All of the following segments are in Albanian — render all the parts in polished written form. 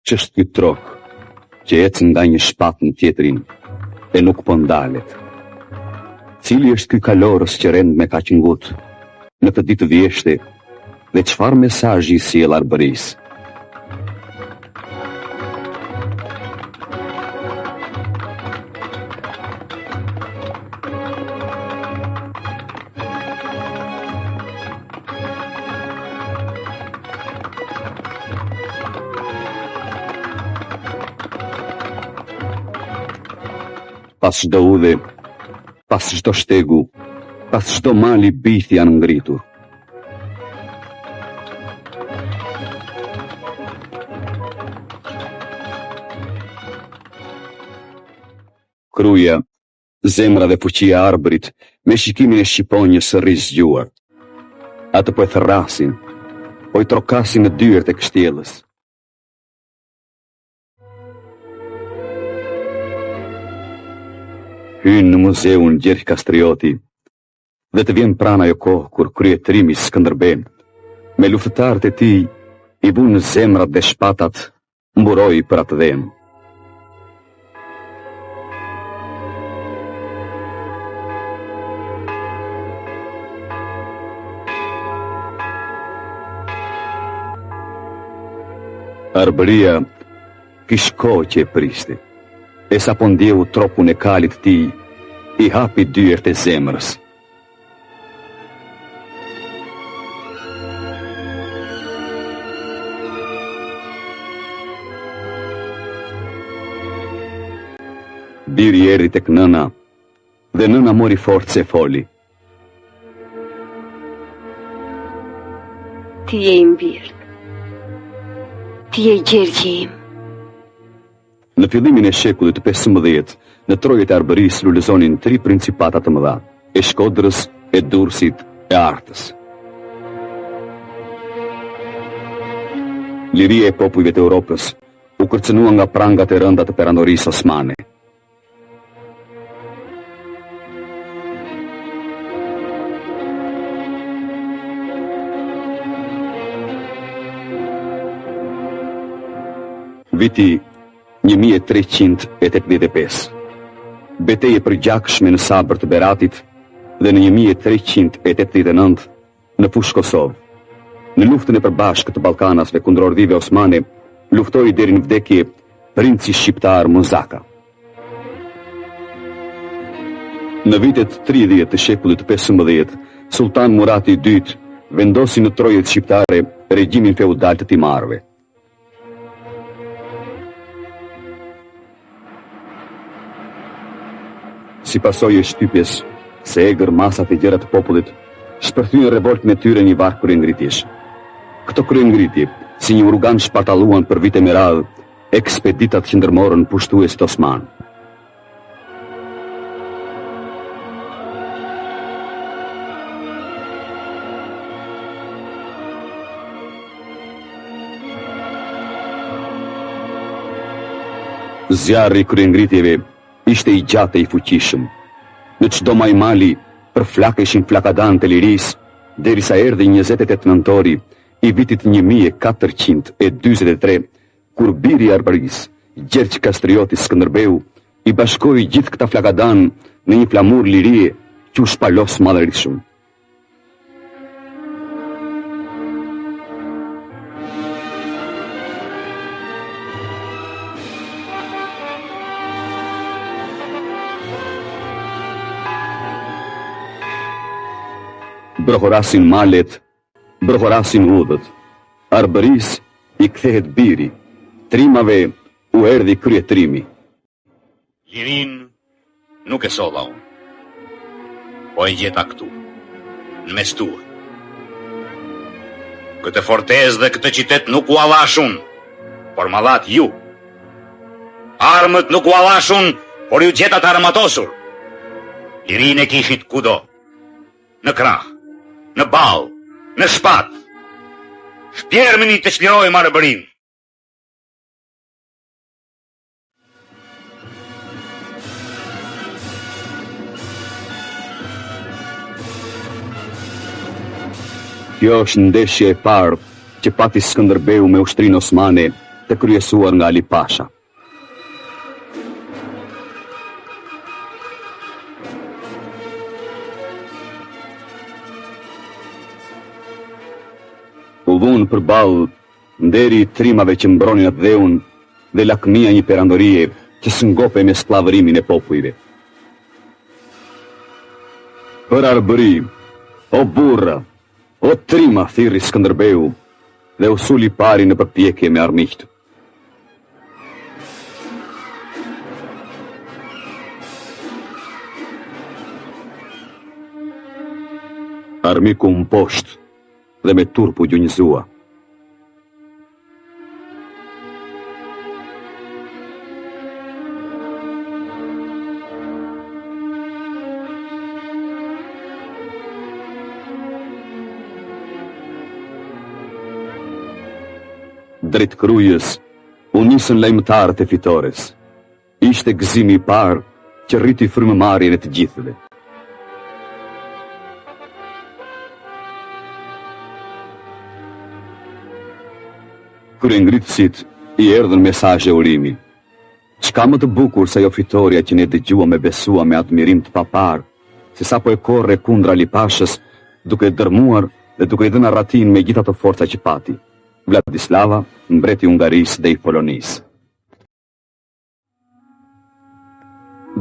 Ç'është ky trok që ecën nga një shpat në tjetrin e nuk po ndalet? Cili është ky kalorës që rend me kaq ngut në këtë ditë vjeshte dhe çfarë mesazhi i sjell Arbërisë? Pas çdo udhe, pas çdo shtegu, pas çdo mali bijtë janë ngritur. Kruja, Zemra dhe fuqia e Arbrit, me shikimin e shqiponjës së rizgjuar. Atë po e thërrasin, po i trokasin në dyert e kështjellës. Hyn në muzeun Gjergj Kastrioti dhe të vjen pranë ajo kohë kur kryetrimi Skënderbe me luftëtarët e tij i vunë zemrat dhe shpatat mburojë për atdheun. Arbëria kish kohë që e priste, e sapo ndjeu trokun e kalit të tij, i hapi dyert e zemrës. Biri erdhi tek nëna dhe nëna mori forcë e foli. Ti je im bir. Ti je Gjergji im. Në fillimin e shekullit të 15, në trojet e Arbërisë lulëzonin tri principata të mëdha, e Shkodrës, e Durrësit, e Artës. Liria e popujve të Europës u kërcënua nga prangat e rënda të perandorisë osmane. Viti 1385. Betejë e përgjakshme në Sabër të Beratit dhe në 1389 në Fushë Kosovë. Në luftën e përbashkët të Ballkanasve kundër ordive osmane, luftoi deri në vdekje princi shqiptar Muzaka. Në vitet 30 të shekullit të 15, Sultan Murati i II vendosi në trojet shqiptare regjimin feudal të timarëve. Si pasojë e shtypjes së egër masat e gjera të popullit, shpërthyen revoltën e tyre një varg kryengritjesh. Këto kryengritje, si një urugan shpartalluan për vite me radhë ekspeditat që ndërmorën pushtuesit osmanë. Zjarri i kryengritjeve ishte i gjatë e i fuqishëm. Në çdo majë mali përflakeshin flakadanët e lirisë, derisa erdhi 28 nëntori i vitit 1443, kur biri i Arbërisë, Gjergj Kastrioti Skënderbeu, i bashkoi gjithë këta flakadanë në një flamur lirie që u shpalos madhërishëm. Brohorasin malet, brohorasin udhët, Arbërisë i kthehet biri, trimave u erdhi kryetrimi. Lirinë nuk e solla unë, po e gjeta këtu, në mes tuaj. Këtë fortesë dhe këtë qytet nuk ua dhashë unë, por ma dhatë ju. Armët nuk ua dhashë unë, por ju gjeta të armatosur. Lirinë e kishit kudo, në krah, në ballë, në shpatë. Shpjermëni të çlirojmë Arbërinë. Kjo është ndeshja e parë që pati Skënderbeu me ushtrinë osmane. të kryesuar nga Ali Pasha. U vunë përballë nderi i trimave që mbronin atdheun dhe lakmia e një perandorie që s'ngopej me skllavërimin e popujve. Për Arbëri, o burra, o trima, thirri Skënderbeu dhe u sul i pari në përpjekje me armiqtë. Armiku u mposht dhe me turp u gjunjëzua. Drejt Krujës u nisën lajmëtarët e fitores. Ishte gëzimi i parë që rriti frymëmarrjen e të gjithëve. Kryengritësit i erdhën mesazhe urimi. Ç'ka më të bukur se ajo fitorja që ne dëgjuam e besuam me admirim të paparë, se sa po e korre kundër Ali Pashës, duke e dërmuar dhe duke i dhënë arratinë me gjithë ato forca që pati. Vladislava, mbreti i Hungarisë dhe i Polonisë.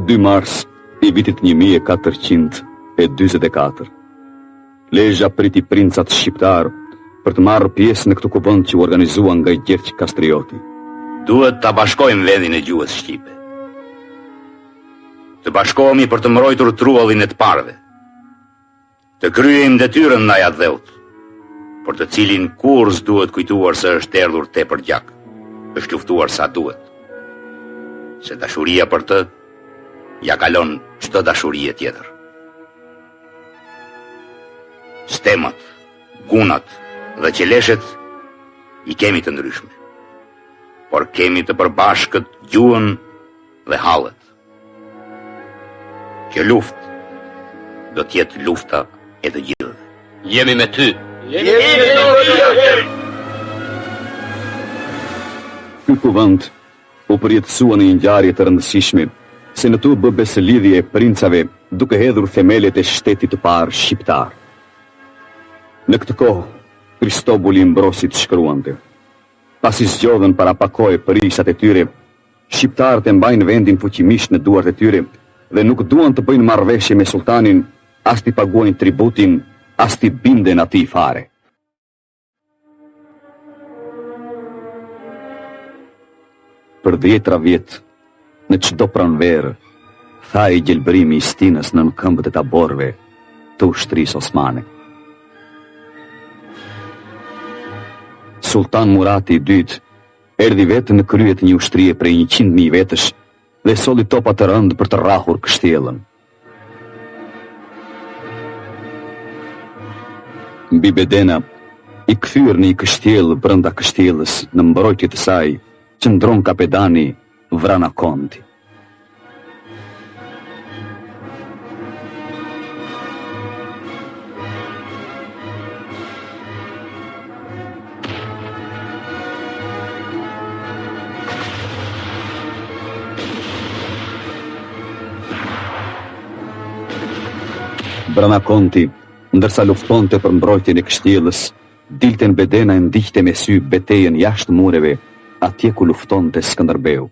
2 mars i vitit 1444. Lezha priti princat shqiptarë për të marrë pjesë në këtë kuvend që u organizua nga Gjergj Kastrioti. Duhet ta bashkojmë vendin e gjuhës shqipe. Të bashkohemi për të mbrojtur truallin e të parëve. Të kryejmë detyrën ndaj atdheut, për të cilin kurrë s'duhet kujtuar se është derdhur tepër gjak, është luftuar sa duhet. Se dashuria për të ia kalon çdo dashurie tjetër. Stemat, gunat dhe qeleshet i kemi të ndryshme, por kemi të përbashkët gjuhën dhe hallet. Kjo luftë do të jetë lufta e të gjithëve. Jemi me ty. Jemi me ty. Ky kuvend u përjetësua në një ngjarje të rëndësishme, se në të u bë besëlidhje e princave duke hedhur themelet e shtetit të parë shqiptar. Në këtë kohë, Kristobuli i Mbrosit shkruante: Pasi zgjodhën para pak kohe prijësat e tyre, Shqiptarët e mbajnë vendin fuqimisht në duart e tyre dhe nuk duan të bëjnë marrëveshje me sulltanin, as t'i paguajnë tributin, as t'i binden atij fare. Për dhjetra vjet, në çdo pranverë, thahej gjelbërimi i stinës nën këmbët e taborëve të ushtrisë osmane. Sulltan Murati i dytë Erdhi vetë në krye të një ushtrie prej 100.000 vetësh dhe solli topa të rëndë për të rrahur kështjellën. Mbi Bedena, i kthyer në një kështjellë brenda kështjellës në mbrojtje të saj, qëndron kapedani Vrana Konti. Vrana Konti, ndërsa luftonte për mbrojtjen e kështjellës, dilte në bedena e ndiqte me sy betejën jashtë mureve, atje ku luftonte Skënderbeu.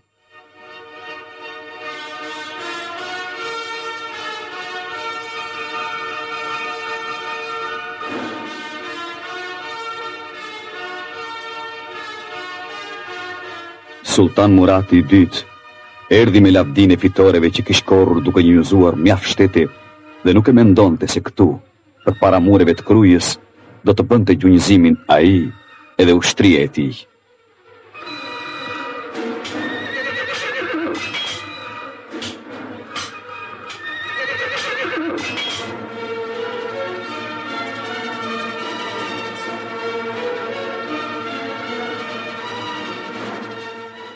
Sulltan Murati i dytë erdhi me lavdinë e fitoreve që kish korrur duke gjunjëzuar mjaft shtete dhe nuk e mendonte se këtu, përpara mureve të Krujës, do të bënte gjunjëzimin ai edhe ushtria e tij.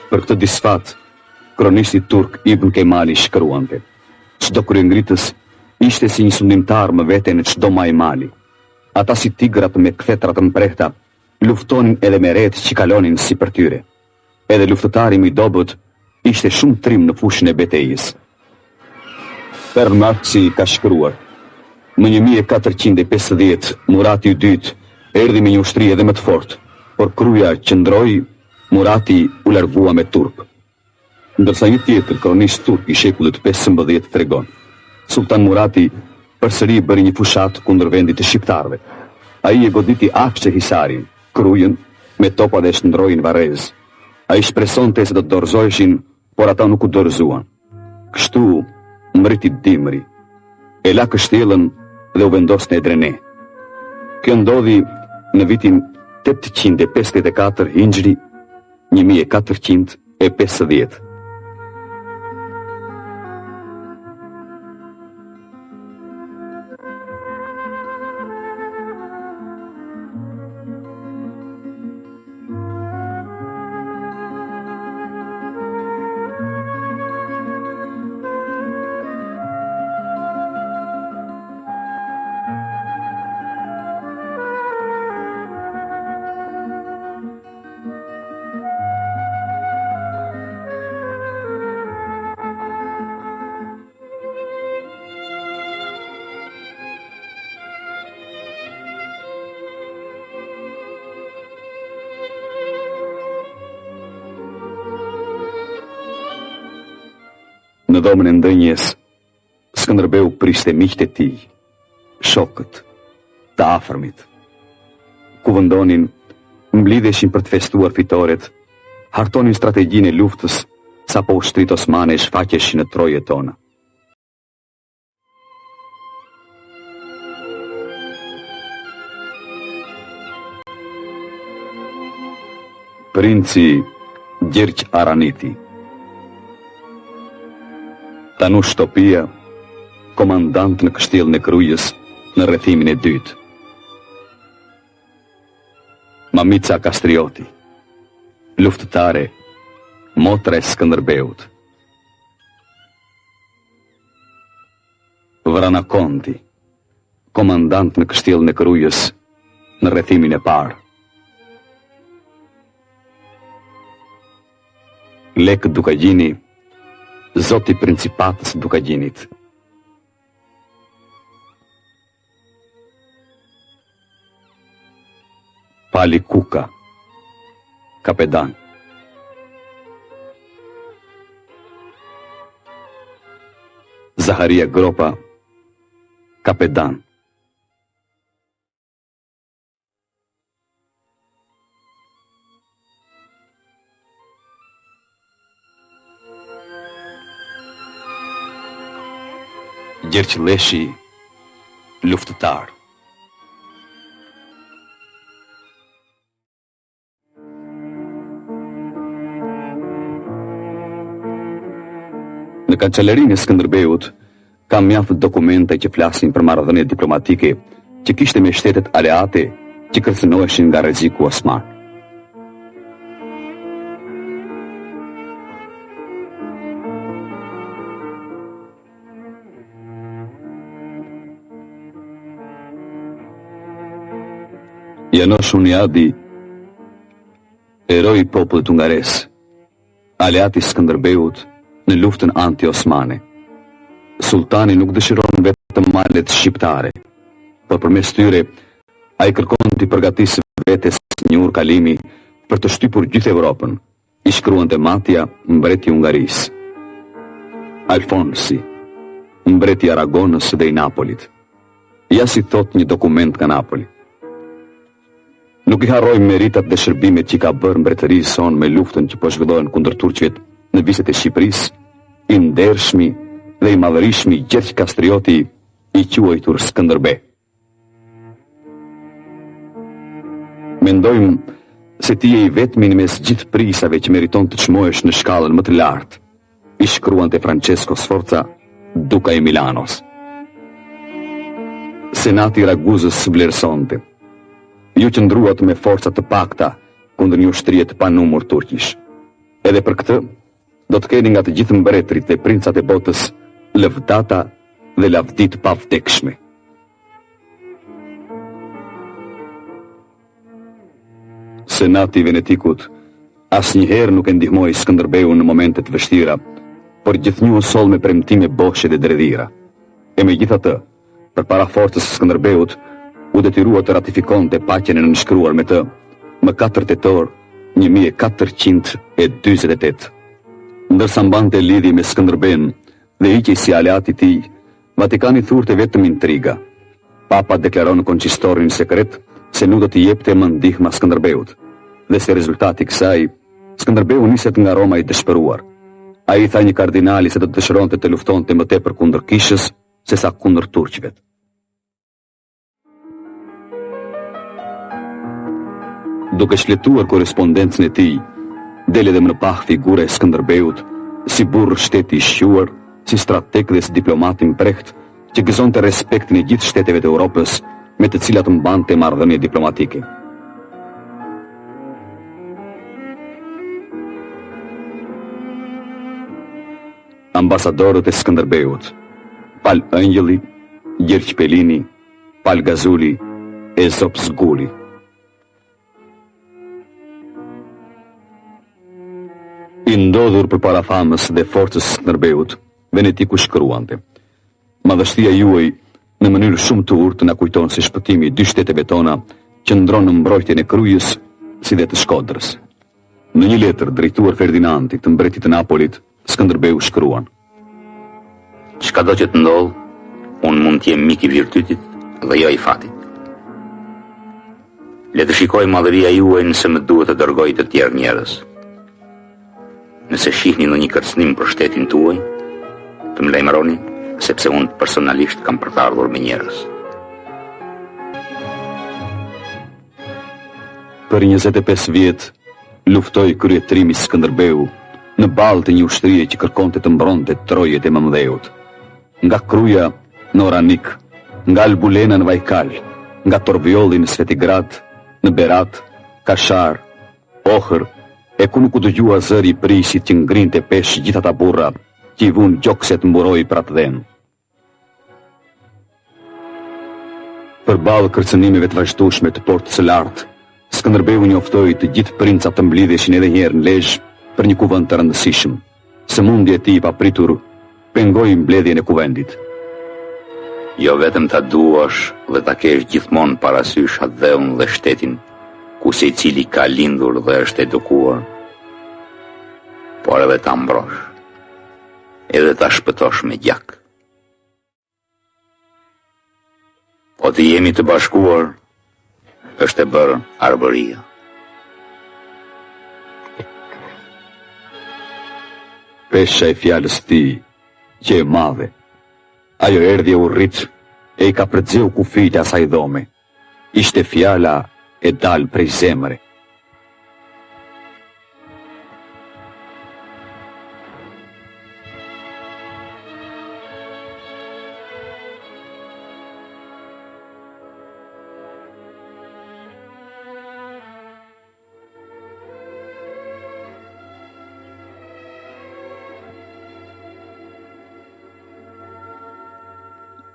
Për këtë disfatë, kronisti turk Ibn Kemali shkruante: Çdo kryengritës ishte si një sundimtar më vete në çdo majë mali. Ata si tigrat me kthetra të mprehta, luftonin edhe me retë që kalonin sipër tyre. Edhe luftëtari më i dobët ishte shumë trim në fushën e betejës. Karl Marksi ka shkruar, Më 1450, Murati i dytë erdhi me një ushtri edhe më të fortë, por Kruja qëndroi, Murati u largua me turp. Ndërsa një tjetër kronist turk i shekullit të 15 tregon, Sulltan Murati përsëri bëri një fushatë kundër vendit të shqiptarëve. Ai e goditi Akçehisarin, Krujën, me topa dhe e shndërroi në varrezë. Ai shpresonte se do të dorëzoheshin, por ata nuk u dorëzuan. Kështu mbërriti dimri. E la kështjellën dhe u vendos në Edrene. Kjo ndodhi në vitin 854 Hixhri 1450. Në dhomën e ndenjes, Skënderbeu priste miqtë e tij, shokët, të afërmit. Kuvendonin, mblidheshin për të festuar fitoret, hartonin strategjinë e luftës, sapo ushtritë osmane shfaqeshin në trojet tona. Princi Gjergj Araniti Tanush Topia, komandant në kështjellën e Krujës në rrethimin e dytë. Mamica Kastrioti, luftëtare, motra e Skënderbeut. Vrana Konti, komandant në kështjellën e Krujës në rrethimin e parë. Lekë Dukagjini, zot i principatës së Dukagjinit. Pali Kuka, kapedan. Zaharia Gropa, kapedan. Gjergj Lleshi, luftëtar. Në kancelarinë e Skënderbeut ka mjaft dokumente që flasin për marrëdhëniet diplomatike që kishte me shtetet aleate që kërcënoheshin nga rreziku osman. Janosh Huniadi, heroi i popullit hungarez, aleat i Skënderbeut në luftën anti-osmane. Sulltani nuk dëshiron vetëm malet shqiptare, por përmes tyre ai kërkon t'i përgatisë vetes një urë kalimi për të shtypur gjithë Evropën, i shkruante Matja, mbreti i Hungarisë. Alfonsi, mbreti i Aragonës dhe i Napolit. Ja si thotë një dokument nga Napoli. Nuk i harrojmë meritat dhe shërbimet që i ka bërë mbretërisë sonë me luftën që po zhvillohen kundër turqve në viset e Shqipërisë, i ndershmi dhe i madhërishmi Gjergj Kastrioti i quajtur Skënderbe. Mendojmë se ti je i vetmi në mes gjithë prijësave që meriton të çmohesh në shkallën më të lartë, i shkruante Francesco Sforza, duka i Milanos. Senati i Raguzës vlerësonte. Ju qëndruat me forca të pakta kundër një ushtrie të panumër turqish. Edhe për këtë, do të keni nga të gjithë mbretërit dhe princat e botës lëvdata dhe lavdi të pavdekshme. Senati i Venetikut. Asnjëherë nuk e ndihmoi Skënderbeun në momente të vështira, por gjithnjë u soll me premtime boshe dhe dredhira. E megjithatë, përpara forcës së Skënderbeut, u detyrua të ratifikonte paqen e nënshkruar me të më 4 tetor 1448. Ndërsa mbante lidhje me Skënderbeun dhe hiqej si aleat i tij, Vatikani thurte vetëm intriga. Papa deklaron në konçistorin sekret se nuk do t'i jepte më ndihma Skënderbeut dhe si rezultat i kësaj, Skënderbeu niset nga Roma i dëshpëruar. Ai i tha një kardinali se do të dëshironte të luftonte më tepër kundër kishës sesa kundër turqve. Duke shfletuar korrespondencën e tij, del edhe më në pah figura e Skënderbeut, si burrë shteti i shquar, si strateg dhe si diplomat i mprehtë, që gëzonte respektin e gjithë shteteve të Europës, me të cilat mbante marrëdhënie diplomatike. Ambasadorët e Skënderbeut, Pal Ëngjëlli, Gjergj Pelini, Pal Gazuli e Zop Zguli. I ndodhur përpara famës dhe forcës së Skënderbeut, Venediku shkruante: Madhështia juaj në mënyrë shumë të urtë na kujton se shpëtimi i dy shteteve tona qëndron në mbrojtjen e Krujës si dhe të Shkodrës. Në një letër drejtuar Ferdinandit, mbretit të Napolit, Skënderbeu shkruan: Çkado që të ndodhë, unë mund të jem mik i virtytit dhe jo i fatit. Le të shikojë madhëria juaj nëse më duhet të dërgoj të tjerë njerëz. Nëse shihni ndonjë kërcënim për shtetin tuaj, të më lajmëroni, sepse unë personalisht kam për të ardhur me njerëz. Për 25 vjet luftoi kryetrimi Skënderbeu në ballë të një ushtrie që kërkonte të mbronte trojet e mëmëdheut. Nga Kruja në Oranik, nga Albulena në Vajkal, nga Torviolli në Svetigrad, në Berat, Kashar, Ohër, e ku nuk u dëgjua zëri i prijësit që ngrinte peshë gjithë ata burra që i vunë gjokset mburojë për atdhenë. Përballë kërcënimeve të vazhdueshme të Portës së Lartë, Skënderbeu njoftoi të gjithë princat të mblidheshin edhe një herë në Lezhë për një kuvend të rëndësishëm. Sëmundja e tij e papritur pengoi mbledhjen e kuvendit. Jo vetëm ta duash dhe ta kesh gjithmonë parasysh atdheun dhe shtetin, ku secili ka lindur dhe është edukuar, por edhe ta mbrosh, edhe ta shpëtosh me gjak. Po të jemi të bashkuar, është e bërë Arbëria. Pesha e fjalës së tij, qe e madhe, ajo erdhi e u rrit e i kapërceu kufijtë e asaj dhome. Ishte fjala e dalë prej zemre.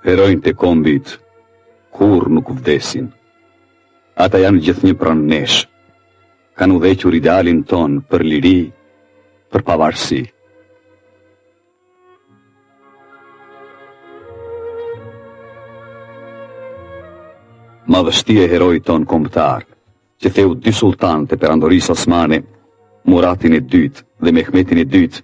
Heronjtë e kombit kurrë nuk vdesin. Ata janë gjithnjë pranë nesh. Kanë udhëhequr idealin tonë për liri, për pavarësi. Madhështia e heroit tonë kombëtar, që theu dy sulltanët e perandorisë osmane, Muratin e dytë dhe Mehmetin e dytë,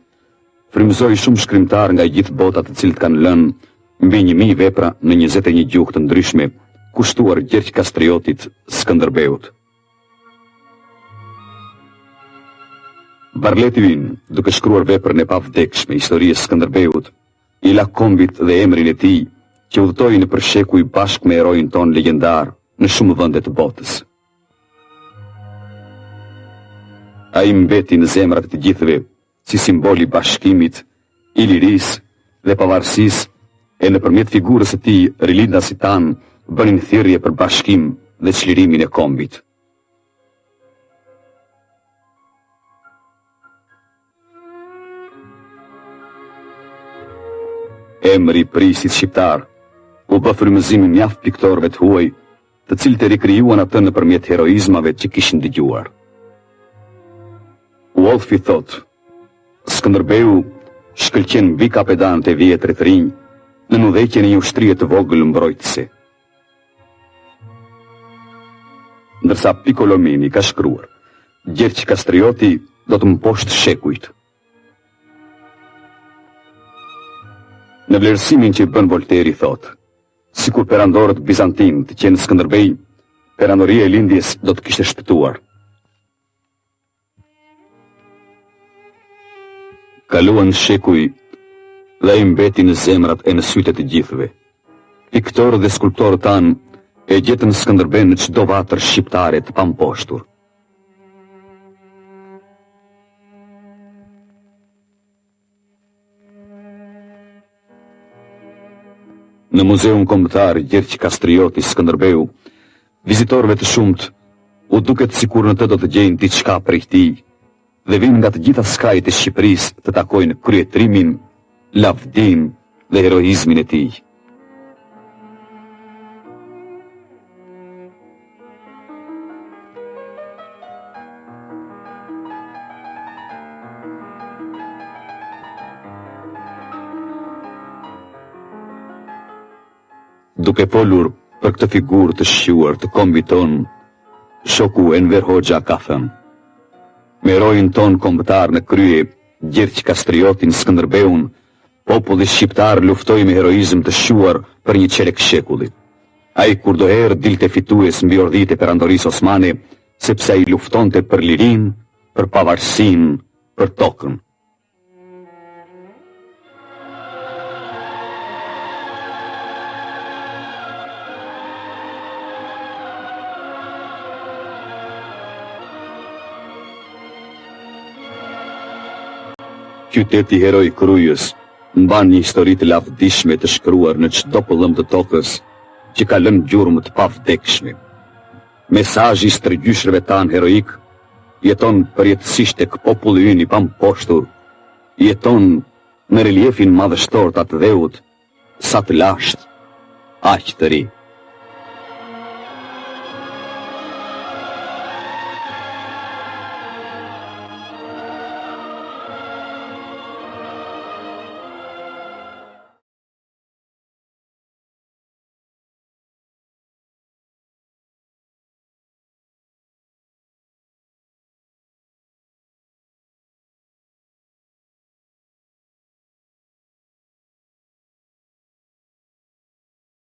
frymëzoi shumë shkrimtarë nga e gjithë bota të cilët kanë lënë mbi 1000 vepra në 21 gjuhë të ndryshme, kushtuar Gjergj Kastriotit Skënderbeut. Barleti ynë, duke shkruar veprën e pavdekshme Histori e Skënderbeut, i la kombit dhe emrin e tij, që udhëtoi nëpër shekuj bashkë me heroin tonë legjendar në shumë vende të botës. Ai mbeti në zemrat e të gjithëve si simbol i bashkimit, i lirisë dhe pavarësisë e nëpërmjet figurës së tij rilindasit tanë bënin thirrje për bashkim dhe çlirimin e kombit. Emri i prijësit shqiptar u bë frymëzim i mjaft piktorëve të huaj, të cilët e rikrijuan atë nëpërmjet heroizmave që kishin dëgjuar. Wolfi thotë, Skënderbeu shkëlqen mbi kapedanët e vjetër e të rinj nën udhëheqjen e një ushtrie të vogël mbrojtëse. Ndërsa Pikolomini ka shkruar, Gjergj Kastrioti do të mposhtë shekujt. Në vlerësimin që bën Volteri thotë, sikur perandorët bizantinë të qenë Skënderbej, perandoria e lindjes do të kishte shpëtuar. Kaluan shekuj dhe ai mbeti në zemrat e në sytë e të gjithëve. Piktorët dhe skulptorët tanë e gjetën Skënderbeun në çdo vatër shqiptare të pamposhtur. Në Muzeun Kombëtar Gjergj Kastrioti Skënderbeu, vizitorëve të shumtë u duket sikur në të do të gjejnë diçka prej tij dhe vijnë nga të gjitha skajet e Shqipërisë të takojnë kryetrimin, lavdinë dhe heroizmin e tij. Duke folur për këtë figurë të shquar të kombit tonë, shoku Enver Hoxha ka thënë: Me heroin tonë kombëtar në krye, Gjergj Kastriotin Skënderbeun, populli shqiptar luftoi me heroizëm të shquar për një çerek shekulli. Ai kurdoherë dilte fitues mbi ordhitë e perandorisë osmane, sepse ai luftonte për lirinë, për pavarësinë, për tokën. Qyteti hero i Krujës mban një histori të lavdishme të shkruar në çdo pëllëmbë të tokës që ka lënë gjurmë të pavdekshme. Mesazhi i stërgjyshërve tanë heroikë jeton përjetësisht tek populli ynë i pamposhtur, jeton në reliefin madhështor të atdheut, sa të lashtë, aq të ri.